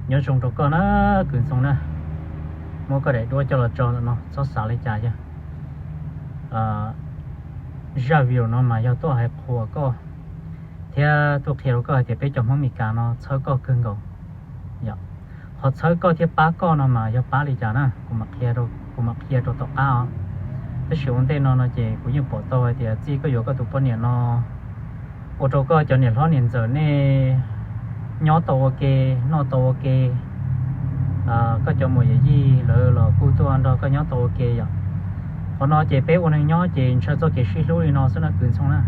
Nyob zoo rau koj na, kwv Ntxhoo na, muab koj daim duab coj los tso ntawm no txhob xav li cas yog. Zaj video no mas yog tuaj hais qhuas koj thiab tuaj qhia rau koj hais tias peb cov Hmoob Mes Kas no txhawb koj kawg nkaus. Qhov txhawb koj thiab pab koj no mas yog pab li cas na, kuv mam qhia rau tom qab os. Tab sis ua ntej no no ces kuv yeej pom tau hais tias txij koj yuav koj tus poj niam no ua rau koj cov niam hlob niam ntxawm nej nyob tau ua ke, noj tau ua ke, koj cov muam yawm yij lawv los kuj tuaj nrog koj nyob tau ua ke yom. Qhov no ces peb ua neeg nyob ces ntshaw txoj kev sib hlub li no xwb na kwv Ntxhoo na,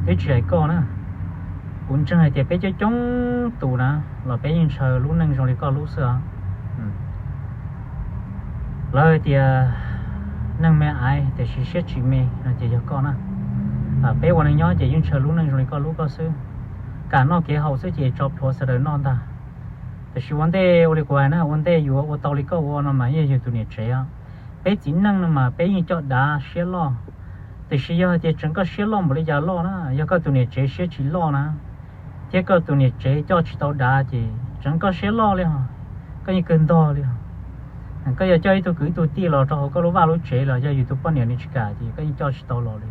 twb tsis hais koj na. Kuv ntseeg hais tias peb coob coob tus na los peb yeej ntshaw lub neej zoo li koj lub xwb os. Lawv hais tias neeg me aiv tiam sis siab tsis me no ces yog koj na. Peb ua neeg nyob ces yeej ntshaw lub neej zoo li koj lub koj xwb. Kam noj kev haus xwb ces tso plhuav sawv daws noj ntag. Tiam sis ua ntej ua li kuv hais na, ua ntej yuav ua tau li koj ua no mas yog yus tus niam tsev os. Peb txiv neej no mas peb yeej coj dav siab loj. Tiam sis yog hais tias tseem koj siab loj npaum li cas loj na, yog koj tus niam tsev siab tsis loj na, thiab koj tus niam tsev coj tsis tau dav ces tseem koj siab loj li os, koj yeej kawg ntog li os. Koj yuav coj ib tug kwv ib tug tij los rau hauv koj lub vaj lub tsev los yog yus tus poj niam nws tsis kam ces koj yeej coj tsis tau los li.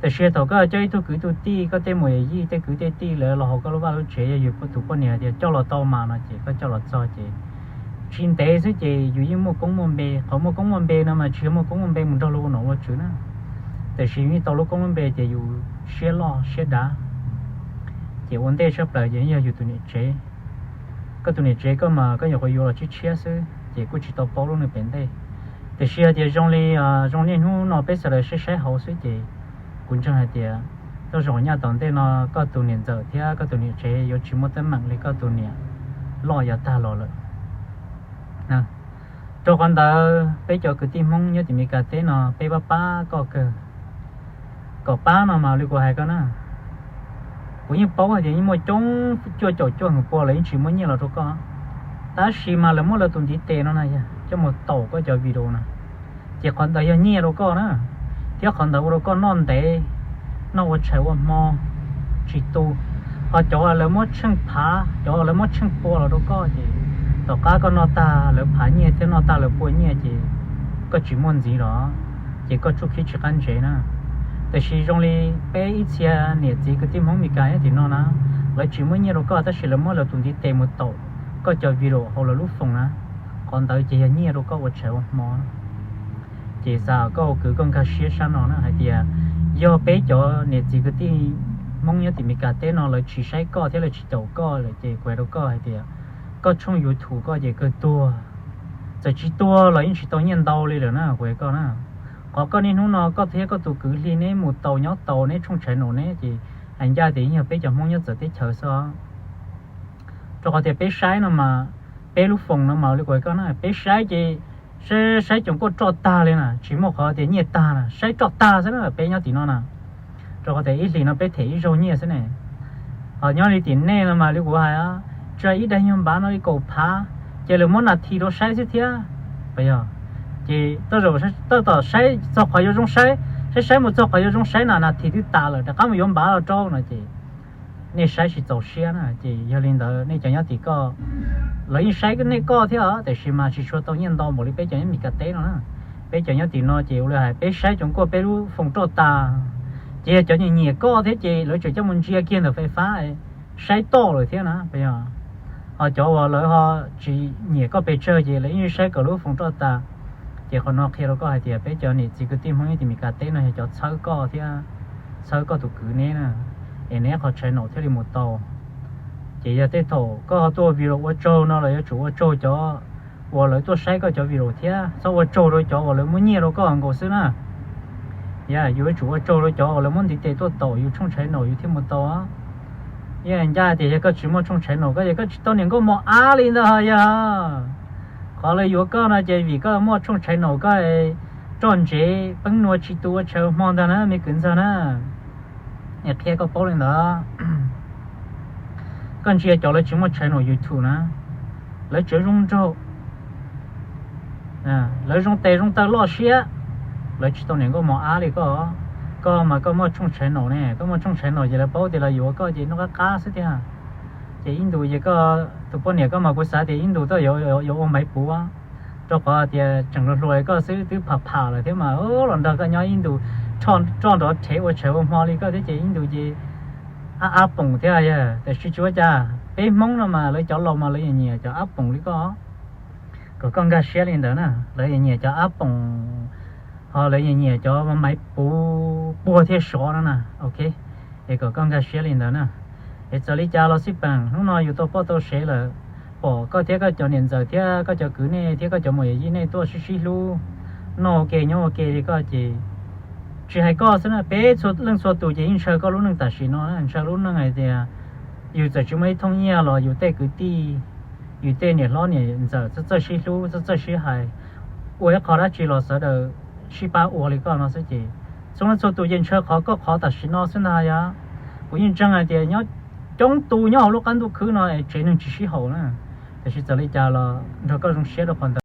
Tiam sis thaum koj coj ib tug kwv ib tug tij, koj tej muam yawm yij tej kwv tej tij lawv los hauv koj lub vaj lub tsev, yog yus tus poj niam tias coj los tau mas no ces koj coj los txog ces tsis ntev xwb ces yus yeej muaj koob muaj npe. Qhov muaj koob muaj npe no mas tsis yog muaj koob muaj npe mus nrog luag ua nom ua tswv na, tiam sis yus yeej tau lub koob lub npe tias yus siab loj siab dav. Ces ua ntej tshaj plaws ces yog yus tus niam tsev. Koj tus niam tsev koj mas koj nyuam qhuav yuav los tshiab tshiab xwb ces kuj tsis tau paub lub neej pem ntej. Tiam sis hais tias zoo li, zoo niaj hnub no peb sawv daws saib saib hauv xwb ces kuv ntseeg hais tias tej zaum nyaj tom ntej no koj tus niam ntxawm thiab koj tus niam tsev yuav tsis muaj teeb meem li koj tus niam loj yav tag los lawm. Rau qhov ntawd peb cov kwv tij Hmoob nyob tim Meskas teb no peb pab pab koj kawg. Kom pab no mas li kuv hais koj na, kuv yeej paub hais tias yeej muaj coob cuaj caum cuaj hwv pua lawv yeej tsis muab nyiaj los rau koj, tab sis mas lawv muab lawv tus ntiv tes no na yog coj mus taus koj cov video na. Ces qhov ntawd yog nyiaj rau koj na, thiab qhov ntawd ua rau koj noj ntev, noj ua tshais ua hmo tsis tu. Ho cov lawv muab tsheej phav, cov lawv muab tsheej pua los rau koj ces tom qab koj noj tag lawv phav nyiaj thiab noj tag lawv pua nyiaj ces koj tsis muaj ntxiv los ces koj tsuj khib tsis qab ntsev na. Tiam sis zoo li peb ib txhia niam txiv kwv tij Hmoob Meskas nyob tim no na, lawv tsis muab nyiaj rau koj tab sis lawv muab lawv tus ntiv tes mus taus koj cov video hauv lawv lub foos na, qhov ntawd ces yog nyiaj rau koj ua tshais ua hmo. Ces xav koj ua kwv koj nkag siab sab no na hais tias yog peb cov niam txiv kwv tij Hmoob nyob tim Meskas teb no lawv tsis saib koj thiab lawv tsis caum koj lawm ces kuv hais rau koj hais tias koj tshooj YouTube koj ces kawg tuag. Txawm tsis tuag los yeej tsis tau nyiaj ntau li lawm na kuv hais koj na. Qhov koj niaj hnub no koj thiab koj tus kwv Hli neb mus tau nyob tau neb tshooj tshais naum neb ces hais ncaj tias yeej yog peb cov Hmoob nyob txawv teb chaws xwb. Rau qhov tias peb saib no mas, peb lub foos no mas li kuv hais koj na, peb saib ces saib, saib coom kuaj roj tag li na, tsis muaj qhov tias nyiaj tag na, saib roj tag xwb na peb nyob tim no na. Rau qhov tias ib hlis no peb them ib zaug nyiaj xwb ne. Ho nyob li tim nej no mas li kuv hais, tsa ib daim nyuag npav no li kaum phav, ces lawv muab nas this rau saib xwb thiab. Yog, ces tej zaum tab tom saib txog qhov yuav zoo saib, saib saib mus txog qhov yuav zoo saib na nas this twb tas lawm rov qab mus yuav npav los rau no ces nej saib tsis txaus siab na. Ces yog li ntawd nej cov nyob tim koj, lawv yeej saib nej koj thiab os, tiam sis mas tsis tshua tau nyiaj ntau npaum li peb cov nyob Meskas teb no na. Peb cov nyob tim no ces ua li hais peb saib coom kuaj peb lub foos roj tas, ces yog cov nyiam nyiam koj thiab ces lawv tseem coj mus ntsia kiag ntawm fais fab saib toj lawm thiab na. Yog, ho cov uas lawv ho tsis nyiam koj pes tsawg ces lawv yeej saib kom lub foos roj tas. Ces qhov no qhia rau koj hais tias peb cov niam txiv kwv tij Hmoob nyob tim Meskas teb no yog cov txhawb koj thiab txhawb koj tus kwv neb na, es neb qhov tshais naum thiaj li mus tau. Ces yog tej thaum koj ho tuaj video ua tsaug no los yuav tsum ua tsaug cov uas lawv tuaj saib koj cov video thiab, txhob ua tsaug rau cov uas lawv muab nyiaj rau koj nkaus xwb na. Yog, yus yuav tsum ua tsaug rau cov uas lawv muab ntiv tes tuaj taus yus tshooj tshais naum yus thiaj mus tau. Yeej ncaj tias yog koj tsis muaj tshooj tshais naum koj ces koj tsis tau niam nkauj mos ab li ntag yog. Qhov lawv yuav koj no ces vim koj muaj tshooj tshais naum koj roj ntsev peeb nua tsis tu ua tshais ua hmo ntag na me kwv ntxawg na. Qhia koj paub li ntawd. Koj ntsia cov lawv tsis muaj tshais naum YouTube na, lawv tseem zoo nraug, lawv zoo tes zoo taw loj siab, lawv tsis tau niam nkauj mos ab li koj. Koj mas koj muaj tshooj tshais naum ne, koj muaj tshooj tshais naum ces lawv paub tias lawv yuav koj ces noj qab qab xwb tiag. Ces ib ntus ces koj Tus poj niam koj mas kuv xav tias ib ntus tuaj yuav ua maiv puv, rau qhov tias tseem hluas hluas koj xwb twb pham pham lawm thiab mas los nrog koj nyob ib ntus, roj nrov rhev ua tshav ua hmo li koj thiab ces ib ntus ces ab ab poom thiab yog. Tiam sis tsis ua cas, peb Hmoob no mas lawv cov laus mas lawv nyiam nyiam cov ab poom li koj, kom koj nkag siab li ntawd na. Lawv nyiam cov ab poom, ho lawv nyiam cov maiv puv puag thiab sov no na, ok. Es kom koj nkag siab li ntawd na. Es txawm li cas los xij peem, hnub no yus tau poj tau sev lawm, pom koj thiab koj cov niam ntxawm thiab koj cov kwv nej thiab koj cov muam yij nej tuaj sib sib hlub, noj ua ke nyob ua ke li koj ces tsis hais koj xwb na, peb leej txhua tus ces yeej ntshaw koj lub neej tam sim no, ntshaw lub neej hais tias yus txawm tsis muaj ib thooj nyiaj los yus tej kwv tij, yus tej niam hlob niam ntxawm txawj txawj sib hlub txawj txawj sib hais, ua ib qho dab tsi los sawv daws sib pab ua li koj no xwb ces txhua leej txhua tus ces ntshaw qhov koj qhov tam sim no xwb ntag. Yog kuv yeej ntseeg hais tias nyob coob tus nyob hauv lub qab ntuj khwb no es tsev neeg tsis sib haum na, tiam sis txawm li cas los nrog koj zoo siab rau qhov ntawd.